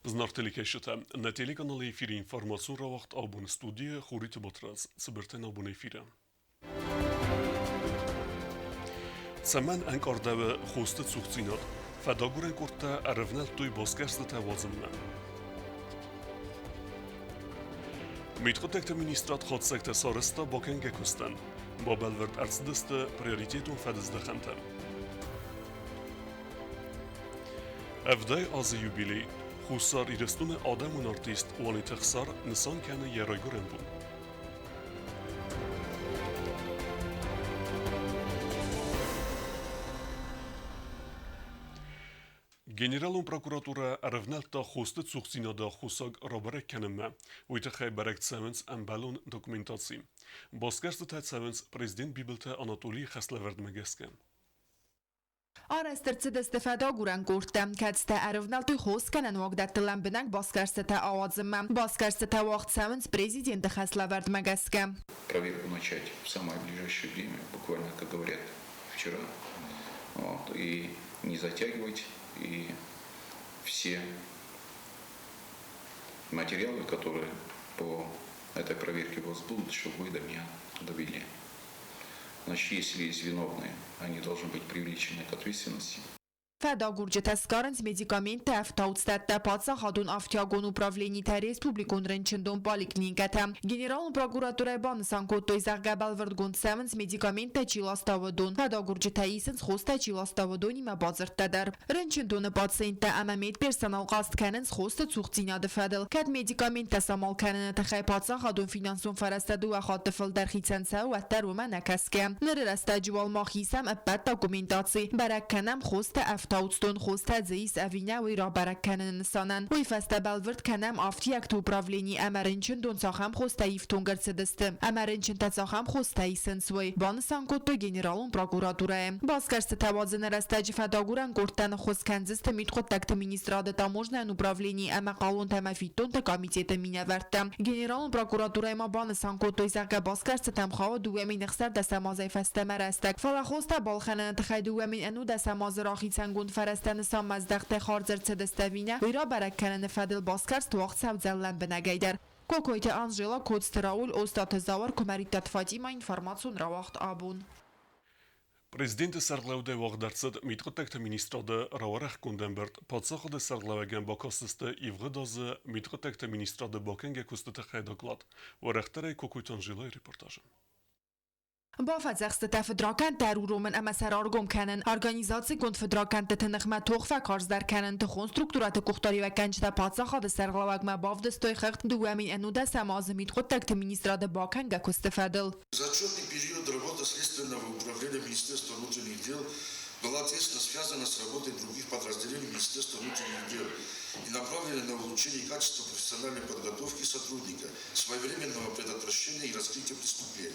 Зынаргъ телекӕсджытӕ, нӕ телеканалы эфиры информацион рауагъд абон студийы Хуриты Батрадз, цыбыртӕн абон эфиры. Цӕмӕн ӕнкъардӕуы хосты цухдзинад? Фӕдагурӕн къордтӕ ӕрӕвнӕлдтой басгӕрстытӕ уадзынмӕ. Мидхъуыддӕгты министрад хатдзӕгтӕ сарӕзта бакӕнгӕ куыстӕн. Бабӕлвырд ӕрцыдысты приоритетон фӕдыздӕхӕнтӕ. 70 азы юбилей Хуссар Ирыстоны адӕмон артист Уалиты Ӕхсар нысан кӕны йӕ райгуырӕн бон. Генералон прокуратурӕ ӕрӕвнӕлдта хосты цухдзинады аххосаг рабӕрӕг кӕнынмӕ. Уый тыххӕй бӕрӕг цӕуынц ӕмбӕлон документаци. Басгӕрстытӕ цӕуынц президент Бибылты Анатолийы хӕслӕвӕрдмӕ гӕсгӕ. Арӕзт ӕрцыдысты фӕдагурӕн къордтӕ, кӕцытӕ ӕрывнӕлдтой хосгӕнӕн уагдӕтты лӕмбынӕг басгӕрстытӕ ауадзынмӕ. Басгӕрстытӕ уагъд цӕуынц президенты хӕслӕвӕрдмӕ гӕсгӕ. Проверку начать в самое ближайшее время, буквально, как говорят, вчера. Вот, и не затягивать, и все материалы, которые по этой проверке у вас будут, чтобы вы до меня довели. Значит, если есть виновные, они должны быть привлечены к ответственности. Фӕдагурджытӕ сгарынц медикаменттӕ, ӕфтауцдӕттӕ, паддзахадон ӕфтиагон управленитӕ, республикон рынчындон поликлиникӕтӕ. Генералон прокуратурӕйы банысан кодтой, зӕгъгӕ, бӕлвырдгонд цӕуынц медикаменттӕ чи ласта, уыдон. Фӕдагурджытӕ исынц хостӕ чи ласта, уыдонимӕ бадзырдтӕ дӕр. Рынчындоны пациенттӕ ӕмӕ медперсонал хъаст кӕнынц хосты цухдзинады фӕдыл. Кӕд медикаменттӕ самал кӕныны тыххӕй паддзахадон финансон фӕрӕзтӕ дыууӕ хатты фылдӕр хицӕн цӕуы, уӕддӕр уымӕ нӕ кӕсгӕ. Ныры рӕстӕджы уал мах исӕм ӕппӕт документаци, бӕрӕг кӕнӕм хостӕ, ӕфтауцдон хостӕ дзы ис ӕви нӕ, уый рабӕрӕг кӕныны нысанӕн. Уый фӕстӕ бӕлвырд кӕнӕм афтиӕгты управлени ӕмӕ рынчындон цахӕм хостӕ ифтонг ӕрцыдысты ӕмӕ рынчынтӕ цахӕм хостӕ исынц, уый, банысан кодтой генералон прокуратурӕйы. Басгӕрстытӕ уадзыны рӕстӕджы фӕдагурӕн къордтӕ ныххуыс кӕндзысты мидхъуыддӕгты министрады таможнӕйон управленийы ӕмӕ хъалонтӕ ӕмӕ фиддонты комитеты минӕвӕрттӕ. Генералон прокуратурӕйы ма банысан кодтой, зӕгъгӕ, басгӕрстытӕм хауы 2016 азӕй фӕстӕмӕ рӕстӕг, фӕлӕ хостӕ балхӕныны тыххӕй 2010 азы рахицӕнгонд фӕрӕзтӕ нысанмӕздӕхтӕй хардз ӕрцыдысты ӕви нӕ, уый рабӕрӕг кӕныны фӕдыл басгӕрст уагъд цӕудзӕн лӕмбынӕгӕй дӕр. Кокойты Анжела, Коцты Рауль, Остъаты Зауыр, Куымӕридтаты Фатимӕ, информацион рауагъд абон. Президенты сӕргълӕудӕй уагъд ӕрцыд Мидхъуыддӕгты министрады рауӕрӕхгонд ӕмбырд паддзахады сӕргълӕууӕгӕн бакастысты ивгъуыд азы Мидхъуыддӕгты министрады бакӕнгӕ куысты тыххӕй доклад. Уӕрӕхдӕрӕй Кокойты Анжелӕйы репортажы. Бафӕдзӕхстытӕ фыдракӕндтӕ ӕруромын ӕмӕ сӕ раргом кӕнын, организацигонд фыдракӕндтыты ныхмӕ тох фӕкарздӕр кӕнын, тыхон структурӕты къухдариуӕггӕнджытӕ паддзахады сӕргълӕууӕгмӕ бавдыстой хыгъд 2019 азы мидхъуыддӕгты министрады бакӕнгӕ куысты фӕдыл. За отчетный период работа Следственного управления Министерства внутренних дел была тесно связана с работой других подразделений Министерства внутренних дел и направлена на улучшение качества профессиональной подготовки сотрудника, своевременного предотвращения и раскрытия преступлений.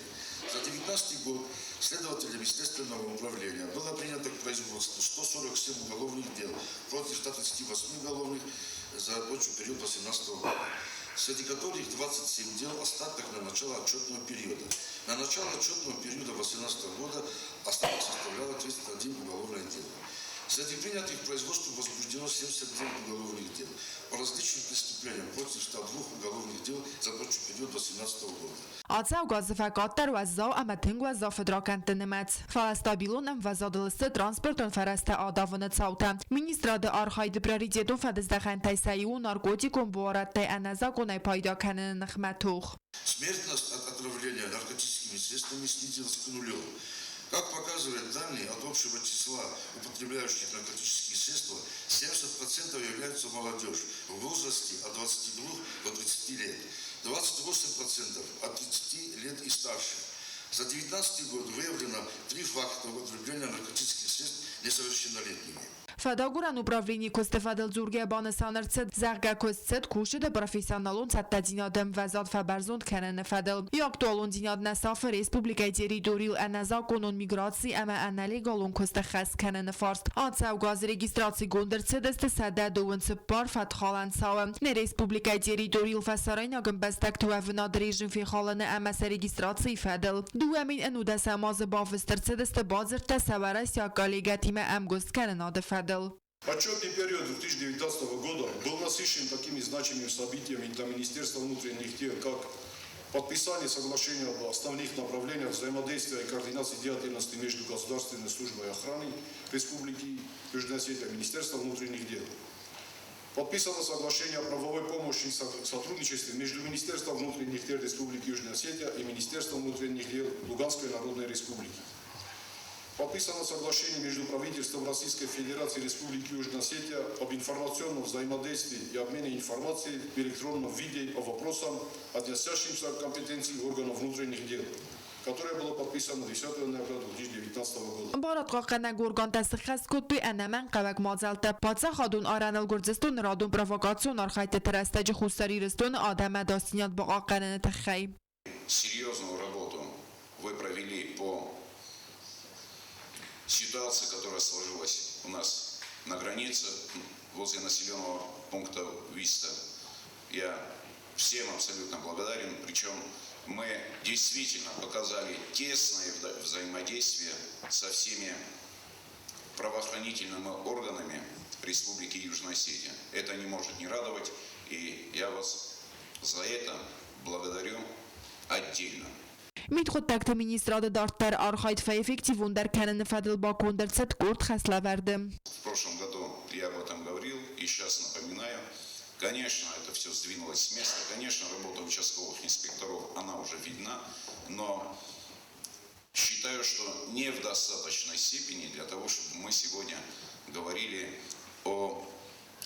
За 2019 год следователями Следственного управления было принято к производству 147 уголовных дел против 138 уголовных за тот же период 2018 года, среди которых 27 дел остаток на начало отчетного периода. На начало отчетного периода 2018 года остаток составлял 31 уголовное дело. Среди принятых к производству возбуждено 79 уголовных дел по различным преступлениям против 102 уголовных дел за тот же период 2018 года. Ацӕугӕ азы фӕкъаддӕр уӕззау ӕмӕ тынг уӕззау фыдракӕндты нымӕц, фӕлӕ стабилон ӕмвӕзадыл сты транспортон фӕрӕзтӕ адавыны цаутӕ. Министрады архайды приоритетон фӕдыздӕхӕнтӕй сӕ иу у наркотикон буарадтӕй ӕнӕзакъонӕй пайда кӕныны ныхмӕ тох. Смертность от отравления наркотическими средствами снизилась к нулю. Как показывают данные, от общего числа употребляющих наркотические средства 70% являются молодежь в возрасте от 22 до 30 лет, 28% от 30 лет и старше. За 2019 год выявлено три факта употребления наркотических средств несовершеннолетними. Фӕдагурӕн управленийы куысты фӕдыл дзургӕ банысан ӕрцыд, зӕгъгӕ, куыст цыд кусджыты профессионалон цӕттӕдзинады ӕмвӕзад фӕбӕрзонд кӕныны фӕдыл. Йӕ актуалондзинад нӕ сафы республикӕйы территорийыл ӕнӕзакъонон миграци ӕмӕ ӕнӕлегалон куысты хӕс кӕныны фарст. Ацӕугӕ аз регистрацигонд ӕрцыдысты 124 фӕткхалӕн цауы. Нӕ республикӕйы территорийыл фӕсарӕйнаг ӕмбӕстӕгты уӕвынады режим фехалыны ӕмӕ сӕ регистрацийы фӕдыл 2019 азы бафыст ӕрцыдысты бадзырдтӕ сӕ уӕрӕсейаг коллегӕтимӕ ӕмгуысткӕнынады фӕдыл. Отчетный период 2019 года был насыщен. насыщен такими значимыми событиями для Министерства внутренних дел, как подписание соглашения об основных направлениях взаимодействия и координации деятельности между Государственной службой охраны Республики Южная Осетия и Министерством внутренних дел. Подписано соглашение о правовой помощи и сотрудничестве между Министерством внутренних дел Республики Южная Осетия и Министерством внутренних дел Луганской Народной Республики. Подписано соглашение между правительством Российской Федерации и Республики Южная Осетия об информационном взаимодействии и обмене информацией в электронном виде по вопросам, относящимся к компетенции органов внутренних дел, которое было подписано 10 ноября 2019 года. Барадхъахъхъӕнӕг органтӕ сыххӕст кодтой ӕнӕмӕнгхъӕуӕг мадзӕлттӕ паддзахадон арӕныл Гуырдзыстоны радон провокацион архӕйдтыты рӕстӕджы Хуссар Ирыстоны адӕмы ӕдасдзинад бахъахъхъӕныны тыххӕй. Серьезную работу вы провели по ситуации, которая сложилась у нас на границе возле населенного пункта Виста. Я всем абсолютно благодарен. Причем мы действительно показали тесное взаимодействие со всеми правоохранительными органами Республики Южная Осетия. Это не может не радовать, и я вас за это благодарю отдельно. Мидхъуыддӕгты министрады дарддӕр архайд фӕэффективондӕр кӕныны фӕдыл баконд ӕрцыд къорд хӕслӕвӕрды. В прошлом году я об этом говорил и сейчас напоминаю. Конечно, это все сдвинулось с места. Конечно, работа участковых инспекторов, она уже видна. Но считаю, что не в достаточной степени для того, чтобы мы сегодня говорили о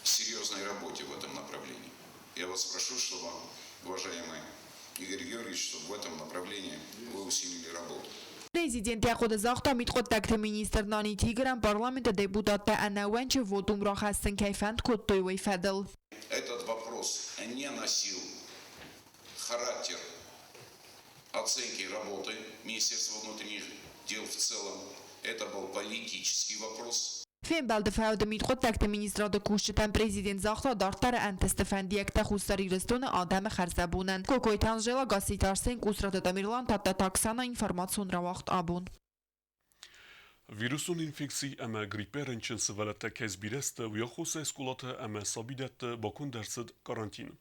серьезной работе в этом направлении. Я вас прошу, чтобы, уважаемый Игорь Георгиевич, чтобы в этом направлении вы усилили работу. Президент йӕ хъуыды загъта мидхъуыддӕгты министр Наниты Игорӕн парламенты депутаттӕ ӕнӕууӕнчы вотум рахӕссын кӕй фӕнд кодтой, уый фӕдыл. Этот вопрос не носил характер оценки работы Министерства внутренних дел в целом. Это был политический вопрос. Фембӕлды фӕуды мидхъуыддӕгты министрады кусджытӕн президент загъта дарддӕры ӕнтысты фӕндиӕгтӕ Хуссар Ирыстоны адӕмы хӕрзӕбонӕн. Кокойты Анжела, Гасситы Арсен, Къусраты Тамерлан, Тадтаты Оксана, информацион рауагъд Абон. Вирусон инфекци ӕмӕ гриппӕй рынчын сывӕллӕттӕ кӕй сбирӕ сты, уый аххосӕй скъолаты ӕмӕ сабидӕтты баконд ӕрцыд карантин.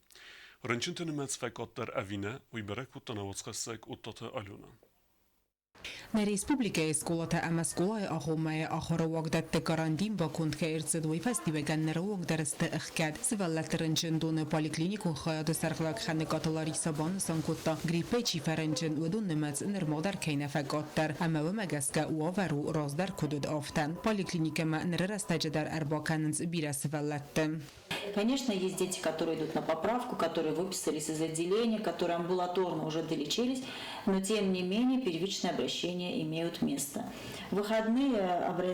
Рынчынты нымӕц фӕкъаддӕр ӕви нӕ, уый бӕрӕг кодта нӕ уацхӕссӕг Оттаты Алена. Нӕ республикӕйы скъолатӕ ӕмӕ скъолайы агъоммӕйы ахуыры уагдӕтты карантин баконд кӕй ӕрцыд, уый фӕстиуӕгӕн ныры онг дӕр сты ӕхгӕд. Сывӕллӕтты рынчындоны поликлиникон хайады сӕргълӕууӕг Хӕныкъаты Лариса банысан кодта, гриппӕй чи фӕрынчын, уыдон нымӕц нырма дӕр кӕй нӕ фӕкъаддӕр, ӕмӕ уымӕ гӕсгӕ уавӕр у раздӕр куыд уыд, афтӕ. Поликлиникӕмӕ ныры рӕстӕджы дӕр ӕрбакӕнынц бирӕ сывӕллӕтты. Конечно, есть дети, которые идут на поправку, которые выписались из отделения, которые амбулаторно уже долечились, но тем не менее первичные обращения имеют место. В выходные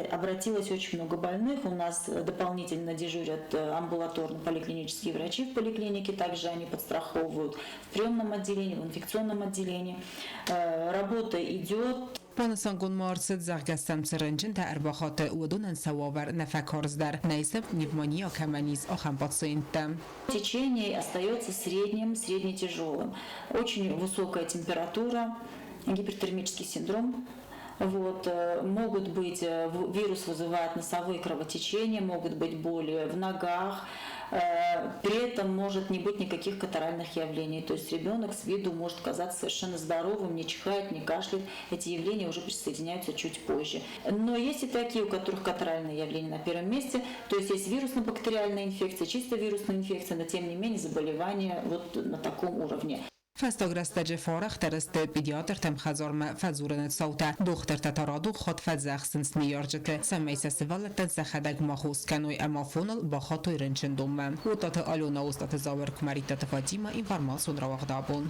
обратилось очень много больных. У нас дополнительно дежурят амбулаторно-поликлинические врачи в поликлинике, также они подстраховывают в приемном отделении, в инфекционном отделении. Работа идет. Банысангонд ма ӕрцыд, зӕгъгӕ сӕм цы рынчынтӕ ӕрбахаты, уыдонӕн сӕ уавӕр нӕ фӕкарздӕр, нӕй сӕм пневмония кӕмӕн ис, ахӕм пациенттӕ. Течение остается средним, среднетяжелым. Очень высокая температура, гипертермический синдром. Вот, могут быть, вирус вызывает носовые кровотечения, могут быть боли в ногах, при этом может не быть никаких катаральных явлений. То есть ребенок с виду может казаться совершенно здоровым, не чихает, не кашляет. Эти явления уже присоединяются чуть позже. Но есть и такие, у которых катаральные явления на первом месте. То есть есть вирусно-бактериальная инфекция, чисто вирусная инфекция, но тем не менее заболевание вот на таком уровне. Фӕстаг рӕстӕджы фӕарӕхдӕр сты педиатртӕм хӕдзармӕ фӕдзурыны цаутӕ. Дохтыртӕ та радон хатт фӕдзӕхсынц ныййарджыты, цӕмӕй сӕ сывӕллӕттӕн сӕхӕдӕг ма хос кӕной ӕмӕ афоныл бахатой рынчындонмӕ. Уытаты Алена, Остъаты Зауыр, Куымӕридтаты Фатимӕ, информацион рауагъд Абон.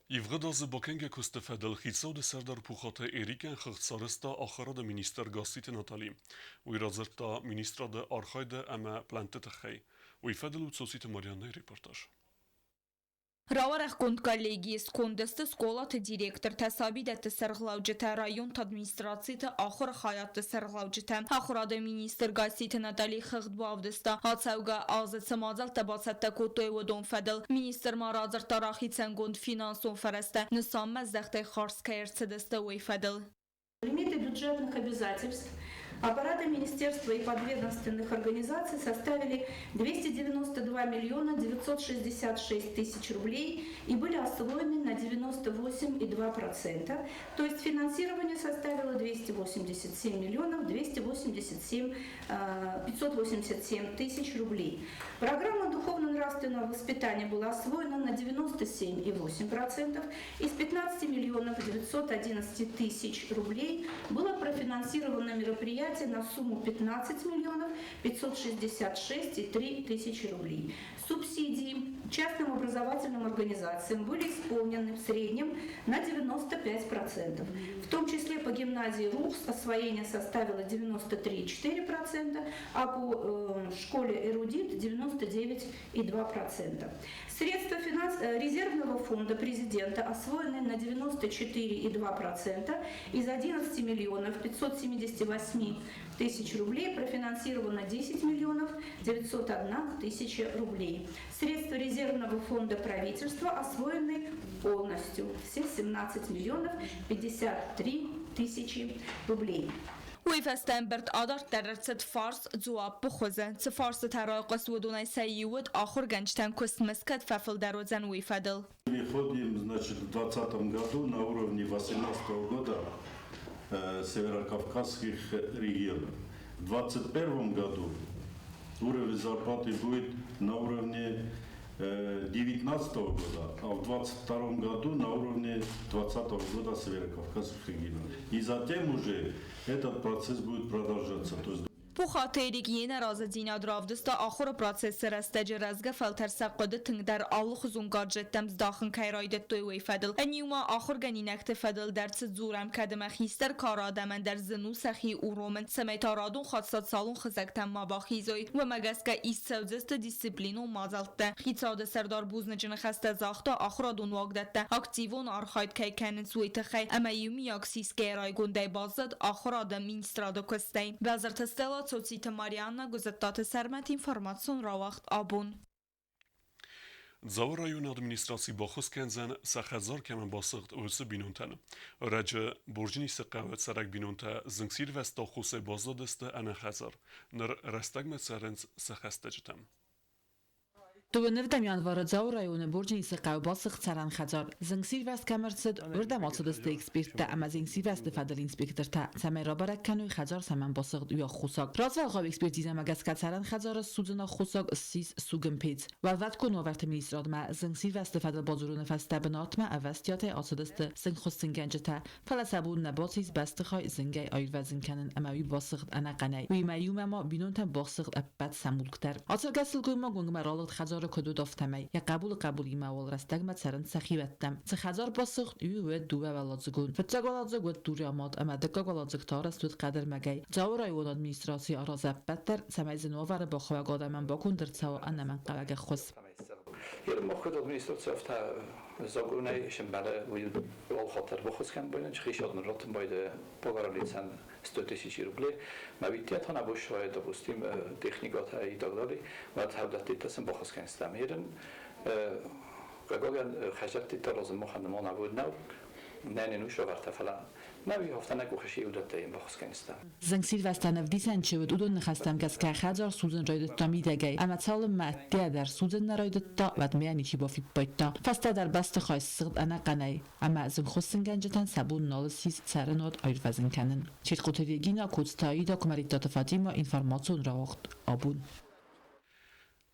Ивгъуыд азы бакӕнгӕ куысты фӕдыл хицауады сӕрдар Пухаты Эрикӕн хыгъд сарӕзта ахуырады министр Гасситы Натали. Уый радзырдта министрады архайды ӕмӕ плӕнтты тыххӕй. Уый фӕдыл у Цоциты Марианнӕйы репортаж. Рауӕрӕхгонд коллегийы сконды сты скъолаты директортӕ, сабидӕтты сӕргълӕуджытӕ, районты администрациты ахуыры хайадты сӕргълӕуджытӕ. Ахуырады министр Гасситы Натали хыгъд бавдыста, ацӕугӕ азы цы мадзӕлттӕ бацӕттӕ кодтой, уыдон фӕдыл. Министр ма радзырдта рахицӕнгонд финансон фӕрӕзтӕ нысанмӕздӕхтӕй хардз кӕй ӕрцыдысты, уый фӕдыл. Лимиты бюджетных обязательств. Аппарата министерства и подведомственных организаций составили 292 миллиона 966 тысяч рублей и были освоены на 98,2%, то есть финансирование составило 287 миллионов 587 тысяч рублей. Программа духовно-нравственного воспитания была освоена на 97,8%. Из 15 миллионов 911 тысяч рублей было профинансировано мероприятие на сумму 15 миллионов 566,3 тысячи рублей. Субсидии частным образовательным организациям были исполнены в среднем на 95%. В том числе по гимназии РУХС освоение составило 93,4%, а по школе «Эрудит» 99,2%. Средства резервного фонда президента освоены на 94,2%. Из 11 миллионов 578 тысяч рублей профинансировано 10 миллионов 901 тысяча рублей. Средства резервного фонда правительства освоены полностью, все 17 миллионов 53 тысячи рублей. Уый фӕстӕ ӕмбырд адарддӕр ӕрцыд фарст дзуаппы хуызы. Цы фарстытӕ райхъуыст, уыдонӕй сӕ иу уыд, ахуыргӕнджытӕн куыстмызд кӕд фӕфылдӕр уыдзӕн, уый фӕдыл. Переходим, значит, в 2020 году на уровне 2018 года северокавказских регионов. В 2021 году уровень зарплаты будет на уровне 2019 года, а в 2022 году на уровне 2020 года северокавказских регионов. И затем уже этот процесс будет продолжаться. То есть Пухаты Эрик йе нӕразыдзинад равдыста ахуыры процессы рӕстӕджы рӕзгӕ фӕлтӕр сӕ хъуыды тынгдӕр алыхуызон гаджеттӕм здахын кӕй райдыдтой, уый фӕдыл. Ӕниу ма ахуыргӕнинӕгты фӕдыл дӕр цы дзурӕм, кӕд ӕмӕ хистӕр кары адӕмӕн дӕр зын у сӕхи уромын, цӕмӕй та радон хатт социалон хызӕгтӕм ма бахизой. Уымӕ гӕсгӕ ист цӕудзысты дисциплинон мадзӕлттӕ. Хицауады сӕрдар бузныджы ныхӕстӕ загъта, ахуырадон уагдӕттӕ активон архайд кӕй кӕнынц, уый тыххӕй ӕмӕ иумиаг сисгӕйӕ райгондӕй баззад ахуырады министрады куыстӕй. Базырты Стелла, Цоциты Марианна, Гуызыттаты Сӕрмӕт, информацион рауагъд Абон. Дзауы районы администраци баххуыс кӕндзӕн, сӕ хӕдзар кӕмӕн басыгъд, уыцы бинонтӕн. Ӕрӕджы Бурджинисы хъӕуы цӕрӕг бинонтӕ зынгсирвӕзты аххосӕй баззадысты ӕнӕ хӕдзар. Ныр рӕстӕгмӕ цӕрынц сӕ хӕстӕджытӕм. Дыууынӕвдӕм январы Дзауы районы Бурджинисы хъӕуы басыгъд цӕрӕн хӕдзар. Зынгсирвӕзт кӕм ӕрцыд, уырдӕм ацыдысты эксперттӕ ӕмӕ зынгсирвӕзты фӕдыл инспектортӕ, цӕмӕй рабӕрӕг кӕной, хӕдзар цӕмӕн басыгъд, уый аххосаг. Развӕлгъау экспертизӕмӕ гӕсгӕ цӕрӕн хӕдзары ссудзыны аххосаг ссис сугын пец. Уӕлвӕткон уавӕрты министрадмӕ зынгсирвӕзты фӕдыл бадзурыны фӕстӕ бынатмӕ ӕвӕстиатӕй ацыдысты зынгхуыссынгӕнджытӕ, фӕлӕ сӕ бон нӕ бацис бӕстыхай зынгӕй аирвӕзын кӕнын ӕмӕ уый басыгъд ӕнӕхъӕнӕй. Уыимӕ иумӕ ма бинонтӕн басыгъд ӕппӕт сӕ мулк дӕр. Ацӕргӕ сылгоймаг уынгмӕ ралыгъд хӕдзары куыд уыд, афтӕмӕй. Йӕ хъӕбулы хъӕбулимӕ уал рӕстӕгмӕ цӕрынц сӕхиуӕттӕм. Цы хӕдзар басыгъд, уый уыд дыууӕуӕладзыгон. Фыццаг уӕладзыг уыд дурӕй амад ӕмӕ дыккаг уӕладзыг та арӕзт уыд хъӕдӕрмӕгӕй. Дзауы районы администраци аразы ӕппӕт дӕр, цӕмӕй зын уавӕры бахауӕг адӕмӕн баконд ӕрцӕуа ӕнӕмӕнгхъӕуӕг ӕххуыс. Законӕй сӕмбӕлы уый алхатт баххуыс кӕнын хицауадон раттын поговорили 100 тысяч рублей. Ма ведь она больше, допустим, техника и так далее, вот хавдаттитасан баххуыс кӕнстам. Ерын Гагоган хӕжаттита розын мохан мона вуднау, нӕнен ушаварта фала. Нӕ хафтана кухаши удаттайын баххуыс кӕнстам. Зынгсирвӕзтӕн ӕвдисӕн чи уыд, уыдон ныхӕстӕм гӕсгӕ хӕдзар судзын райдыдта мидӕгӕй, ӕмӕ цалынмӕ ӕддейӕ дӕр судзын нӕ райдыдта, уӕдмӕ ничи бафиппайдта. Фӕстӕдӕр бӕстыхай ссыгъд ӕнӕхъӕнӕй, ӕмӕ зынгхуыссынгӕнджытӕн сӕ бон нал ссис цӕрынуат аирвӕзын кӕнын. Чертхъоты Регина, Коцты Аида, Куымӕридтаты Фатимӕ, информацион рауагъд Абон.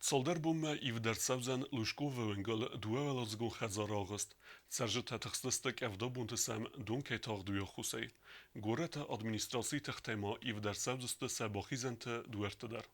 Цалдӕр бонмӕ ивд ӕрцӕудзӕн Лужковы уынгыл дыууӕуӕладзыгон хӕдзары агъуыст. Цӕрджытӕ тыхстысты къӕвдабонты сӕм дон кӕй тагъд, уый аххосӕй. Горӕты администрацийы тыхтӕй ма ивд ӕрцӕудзысты сӕ бахизӕнты дуӕртты дӕр.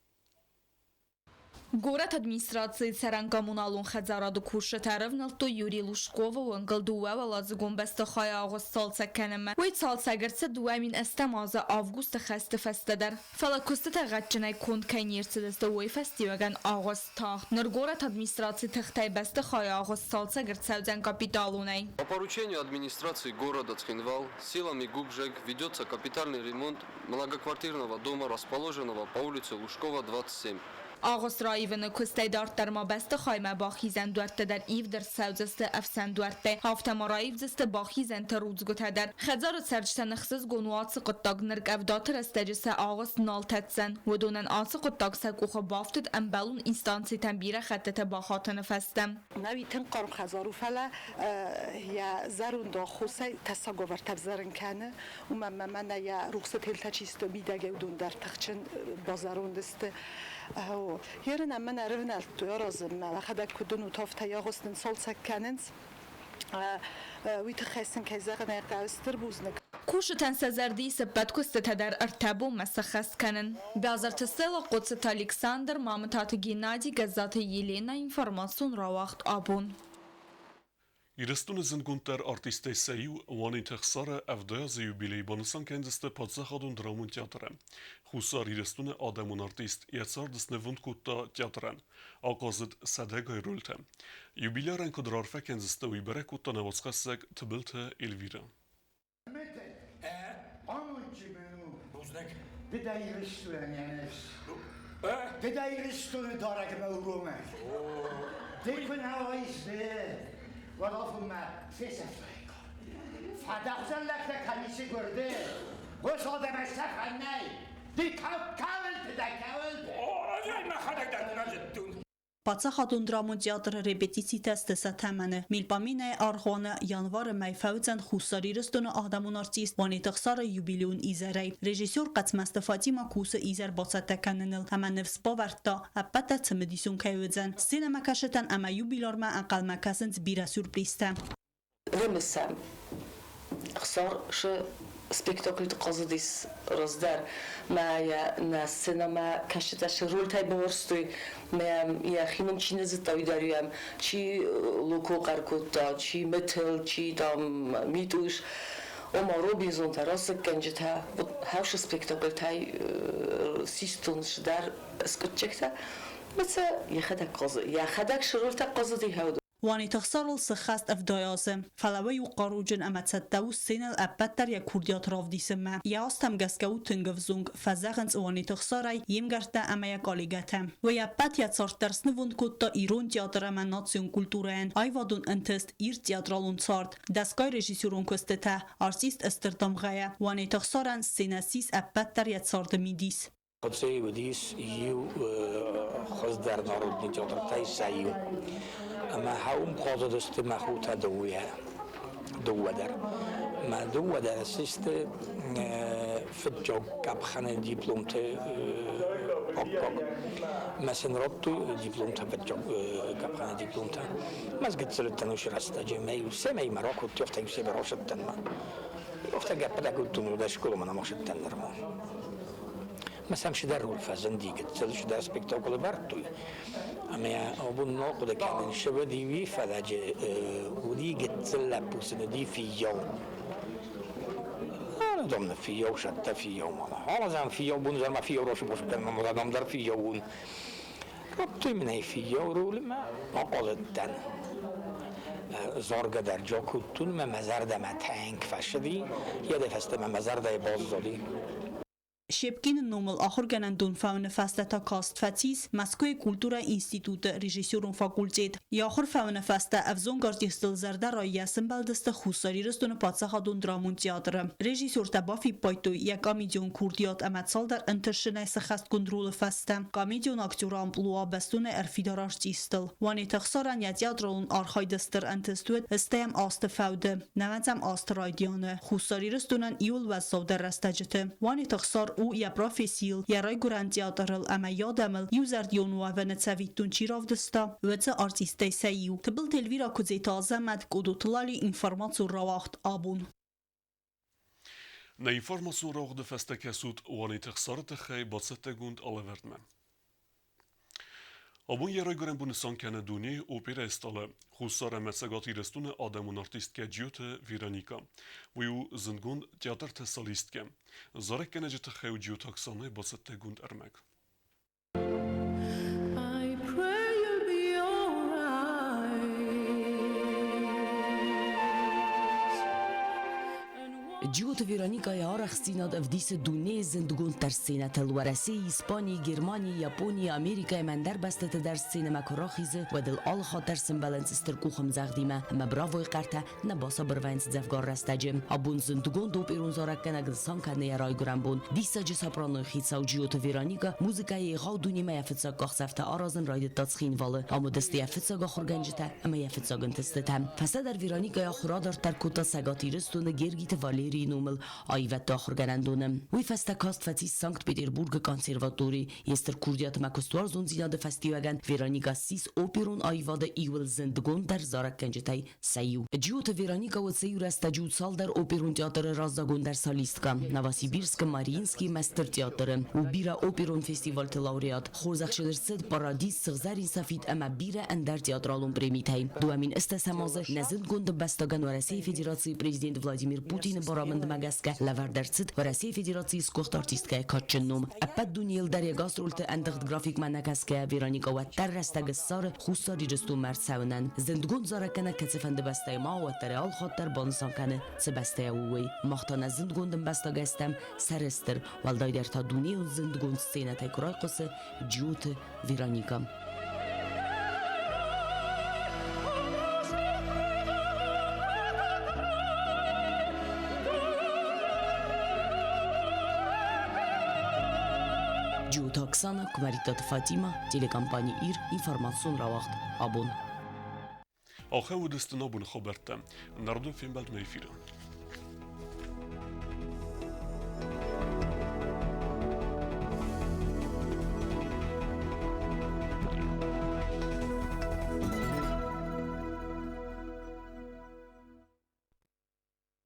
Горӕты администрацийы цӕрӕн-коммуналон хӕдзарады кусджытӕ ӕрӕвнӕлдтой Юрий Лужковы уынгыл дыууӕуӕладзыгон бӕстыхайы агъуыст цалцӕг кӕнынмӕ. Уый цалцӕг ӕрцыд 2008 азы августы хӕсты фӕстӕ дӕр. Фӕлӕ куыстытӕ гъӕдджынӕй конд кӕй не рцыдысты, уый фӕстиуӕгӕн агъуыст тагъд. Ныр горӕты администрацийы тыхтӕй бӕстыхайы агъуыст цалцӕг ӕрцӕудзӕн капиталонӕй. По поручению администрации города Цхинвал силами ГУБЖЭК ведется капитальный ремонт многоквартирного дома, расположенного по улице Лужкова, 27. Агъуыст раивыны куыстӕй дарддӕр ма бӕстыхаймӕ бахизӕн дуӕрттӕ дӕр ивд ӕрцӕудзысты ӕфсӕн дуӕрттӕй, афтӕ ма раивдзысты бахизӕнты рудзгуытӕ дӕр. Хӕдзары цӕрджытӕн ӕхсызгон у ацы хъуыддаг, ныр къӕвдаты рӕстӕджы сӕ агъуыст нал тӕдздзӕн. Уыдонӕн ацы хъуыддаг сӕ къухы бафтыд ӕмбӕлон инстанцитӕм бирӕ хӕттыты бахатыны фӕстӕ. Нӕуи тынг хъарм хӕдзар у, фӕлӕ йӕ зӕронд аххосӕй тӕссаг уавӕртӕ ӕвзӕрын кӕны, уымӕн ӕмӕ мӕнӕ йӕ рухсы телтӕ чи сты, мидӕгӕй уыдон дӕр тыхджын базӕронд сты. Ерын ӕмӕ нӕ ӕрывнӕлдтой аразынмӕ, йӕхӕдӕг куыд уынут, афтӕ йӕ агъуыст ын цалцӕг кӕнынц. Уый тыххӕй сын, кӕй зӕгъын ӕй хъӕуы, стыр бузныг. Кусджытӕн сӕ зӕрды ис ӕппӕт куыстытӕ дӕр ӕртӕ бонмӕ сӕххӕст кӕнын. Бязырты Стелла, Хъоцыты Александр, Мамытаты Геннадий, Гӕззаты Елена, информацион рауагъд абон. Ирыстоны зындгонддӕр артисттӕй сӕ иу Уаниты Ӕхсары 70 азы юбилей банысан кӕндзысты Паддзахадон драмон театры. Хуссар Ирыстоны адӕмон артист йӕ цард снывонд кодта театрӕн. Ахъазыд сӕдӕгай рольтӕ. Юбилярӕн куыд раарфӕ кӕндзысты, уый бӕрӕг кодта нӕ уацхӕссӕг Тыбылты Эльвирӕ. Ды дӕ Ирыстонӕн йӕ ныфс. Ды дӕ Ирыстоны дарӕг ӕмӕ уромӕг. Ды куы нӕ уаис, ды, уӕд афонмӕ фесӕфтаиккам. Фӕдӕхсӕн лӕгтӕ кӕм гуырды, уыцы адӕмӕй сӕфӕн нӕй. Ды кӕуылты дӕ, кӕуылты? Мӕхӕдӕг дӕр нӕ зыдтон. Паддзахадон драмон театры репетицитӕ сты сӕ тӕмӕны. Мельпоменӕйы аргъуаны январы мӕй фӕуыдзӕн Хуссар Ирыстоны адӕмон артист Уанеты Ӕхсары юбилейон изӕрӕй. Режиссер Хъӕцмӕзты Фатимӕ кусы изӕр бацӕттӕ кӕныныл ӕмӕ ныфс бавӕрдта, ӕппӕт дӕр цымыдисон кӕй уыдзӕн. Сценӕмӕкӕсджытӕн ӕмӕ юбилярмӕ ӕнхъӕлмӕ кӕсынц бирӕ сюрпризтӕ. Рымысӕм, Ӕхсар шы спектакльты хъазыдис раздӕр. Мӕ йӕ нӕ сценӕмӕ кӕсджытӕ шы рольтӕй бавӕрстой, мӕ йӕхи ном чи нӕ зыдта, уый дӕр йӕм чи Луко хъӕр кодта, чи Мытыл, чи там Митъус. Ома Робинзонтӕ, расыггӕнджытӕ, хӕусы спектакльтӕй систон дӕр скъуыдчӕгтӕ. Мӕ сӕ йӕхӕдӕг хъазы, йӕхӕдӕг шы рольтӕ хъазыди хӕуды. Уаниты Ӕхсарыл сыххӕст 70 азы, фӕлӕ уый у хъаруджын ӕмӕ цӕттӕ у сценӕйыл ӕппӕт дӕр йӕ курдиат равдисынмӕ. Йӕ азтӕм гӕсгӕ у тынг ӕвзонг, фӕзӕгъынц Уаниты Ӕхсарӕй йе мгӕрттӕ ӕмӕ йӕ коллегӕтӕ. Уый ӕппӕт йӕ цард дӕр снывонд кодта ирон театр ӕмӕ национ культурӕйӕн, аивадон ӕнтыст, ирд театралон цард, дӕсгай режиссерон куыстытӕ, артист стыр дамгъӕйӕ. Уаниты Ӕхсарӕн сценӕ ссис ӕппӕт дӕр йӕ царды мидис. Хъуццейы уыдис иу хуыздӕр народный театртӕй сӕ иу. Ӕмӕ уым хъазыдысты мӕ хотӕ дыууӕ, дыууӕ дӕр. Мӕ дыууӕ дӕр ссисты фыццаг къӕпхӕны дипломты аккаг. Мӕ сын радтой дипломтӕ, фыццаг къӕпхӕны дипломтӕ. Мӕ гыццыл уыдтӕн уыцы рӕстӕджы, мӕ-иу семӕ мӕ ракодтой, афтӕ-иу семӕ рацыдтӕн мӕ. Афтӕ гӕппытӕ кодтон, уӕдӕ скъоламӕ нӕма ссыдтӕн нырма. Мӕ сӕм цыдӕр роль фӕзынди, гыццыл цыдӕр спектаклы бардтой. Ӕмӕ абон нал хъуыды кӕнын, цы уыди, уый, фӕлӕ уыди гыццыл лӕппу, сын уыди фыййау. Ӕнӕдомны фыййау, сӕттӕ фыййау мала. Алазӕм фыййау бон изӕрмӕ фыййау росыбос кӕнын, ӕмӕ дӕр фыййау уын. Радтой мын ӕй фыййау ролимӕ, ахъазыдтӕн. Заргӕ дӕр джа кодтон, мӕ мӕ зӕрдӕмӕ тӕнг фӕцыди, йӕ фӕстӕмӕ мӕ зӕрдӕйы баззади. Щепкины номыл ахуыргӕнӕндон фӕуыны фӕстӕ та каст фӕцис Мӕскуыйы культурӕйы институты режиссерон факультет. Йӕ ахуыр фӕуыны фӕстӕ ӕвзонг артисттыл зӕрдӕраййӕ сӕмбӕлдысты Хуссар Ирыстоны паддзахадон драмон театры. Режиссертӕ бафиппайдтой йӕ комедион курдиат ӕмӕ цалдӕр ӕнтыстджынӕй сӕххӕстгонд ролы фӕстӕ комедион актеры амплуа бӕстонӕй ӕрфидар артисттыл. Уанеты Ӕхсарӕн йӕ театралон архайды стыр ӕнтыст уыд стӕм азты фӕуды, нӕуӕдзӕм азты райдианы. Хуссар Ирыстонӕн иууыл уӕззаудӕр рӕстӕджыты. Уанеты Ӕхсар у йӕ профессийыл, йӕ райгуырӕн театрыл ӕмӕ йӕ адӕмыл иузӕрдион уӕвыны цӕвиттон чи равдыста, уыцы артисттӕй сӕ иу. Тыбылты Эльвира Куыдзеты Азӕмӕт, Къодоты Лали информацион рауагъд абон. Нӕ информацион рауагъды фӕстӕ кӕсут Уанеты Ӕхсары тыххӕй бацӕттӕгонд алӕвӕрдмӕ. Абон йӕ райгуырӕн бон нысан кӕны дунейы оперӕйы стъалы, Хуссар ӕмӕ Цӕгат Ирыстоны адӕмон артисткӕ Джиоты Вероникӕ. Уый у зындгонд театрты солисткӕ. Зарӕггӕнӕджы тыххӕй у Джиоты Оксанӕйы бацӕттӕгонд ӕрмӕг. I pray you'll be alright. Джиоты Джиоты Вероникӕйы арӕхстдзинад ӕвдисы дунейы зындгонддӕр сценӕтыл Уӕрӕсейы, Испанийы, Германийы, Японийы, Америкӕйы ӕмӕ ӕндӕр бӕстӕты дӕр сценӕмӕ куы рахизы, уӕд ыл алы хатт дӕр сӕмбӕлынц стыр къухӕмдзӕгъдимӕ ӕмӕ бравойы хъӕртӕ нӕ басабыр вӕййынц дзӕвгар рӕстӕджы. Абон зындгонд оперон зарӕггӕнӕг нысан кӕны йӕ райгуырӕн бон. Диссаджы сопранойы хицау Джиоты Вероникӕ музыкӕйы егъау дунемӕ йӕ фыццаг къахдзӕфтӕ аразын райдыдта Цхинвалы. Ам уыдысты йӕ фыццаг ахуыргӕнджытӕ ӕмӕ йӕ фыццаг ӕнтыстытӕ. Фӕстӕдӕр Вероникӕйы ахуыр адарддӕр кодта Цӕгат Ирыстоны Гергиты Валерийы номыл аивӕдты ахуыргӕнӕндоны. Уый фӕстӕ каст фӕцис Санкт-Петербургы консерватори. Йе стыр курдиатмӕ куыстуарзондзинады фӕстиуӕгӕн Вероникӕ ссис оперон аивады иууыл зындгонддӕр зарӕггӕнджытӕй сӕ иу. Джиоты Вероникӕ уыд сӕ иу рӕстӕджы у цалдӕр оперон театры раззагондӕр солисткӕ. Новосибирскы, Мариинскийы ӕмӕ Стыр театры. У бирӕ оперон фестивальты лауреат. Хорзӕхджын ӕрцыд Парадиз, Сыгъзӕрин софит ӕмӕ бирӕ ӕндӕр театралон премитӕй. 2008 азы нӕ зындгонд ӕмбӕстагӕн Уӕрӕсейы Федерацийы президент Владимир Путины барамындмӕ гӕсгӕ лӕвӕрд ӕрцыд Уӕрӕсейы Федерацийы сгуыхт артисткӕйы кадджын ном. Ӕппӕт дунейыл дӕр йӕ гастрольты ӕндыгъд графикмӕ нӕ гӕсгӕ Вероникӕ уӕддӕр рӕстӕг ссары Хуссар Ирыстонмӕ ӕрцӕуынӕн. Зындгонд зарӕггӕнӕг кӕцыфӕнды бӕстӕйы ма уӕддӕр алхатт дӕр банысан кӕны, цы бӕстӕйӕ у, уый. Мах та нӕ зындгонд ӕмбӕстагӕй стӕм сӕрыстыр, уӕлдайдӕр та дунейон зындгонд сценӕтӕй куы райхъуысы Джиоты Вероникӕ. Джиоты Оксана, Куымӕридтаты Фатимӕ, телекомпани «Ир», информацион рауагъд «Абон». Ахӕм уыдысты нӕ боны хабӕрттӕ. Народон фембӕлдмӕ эфиры.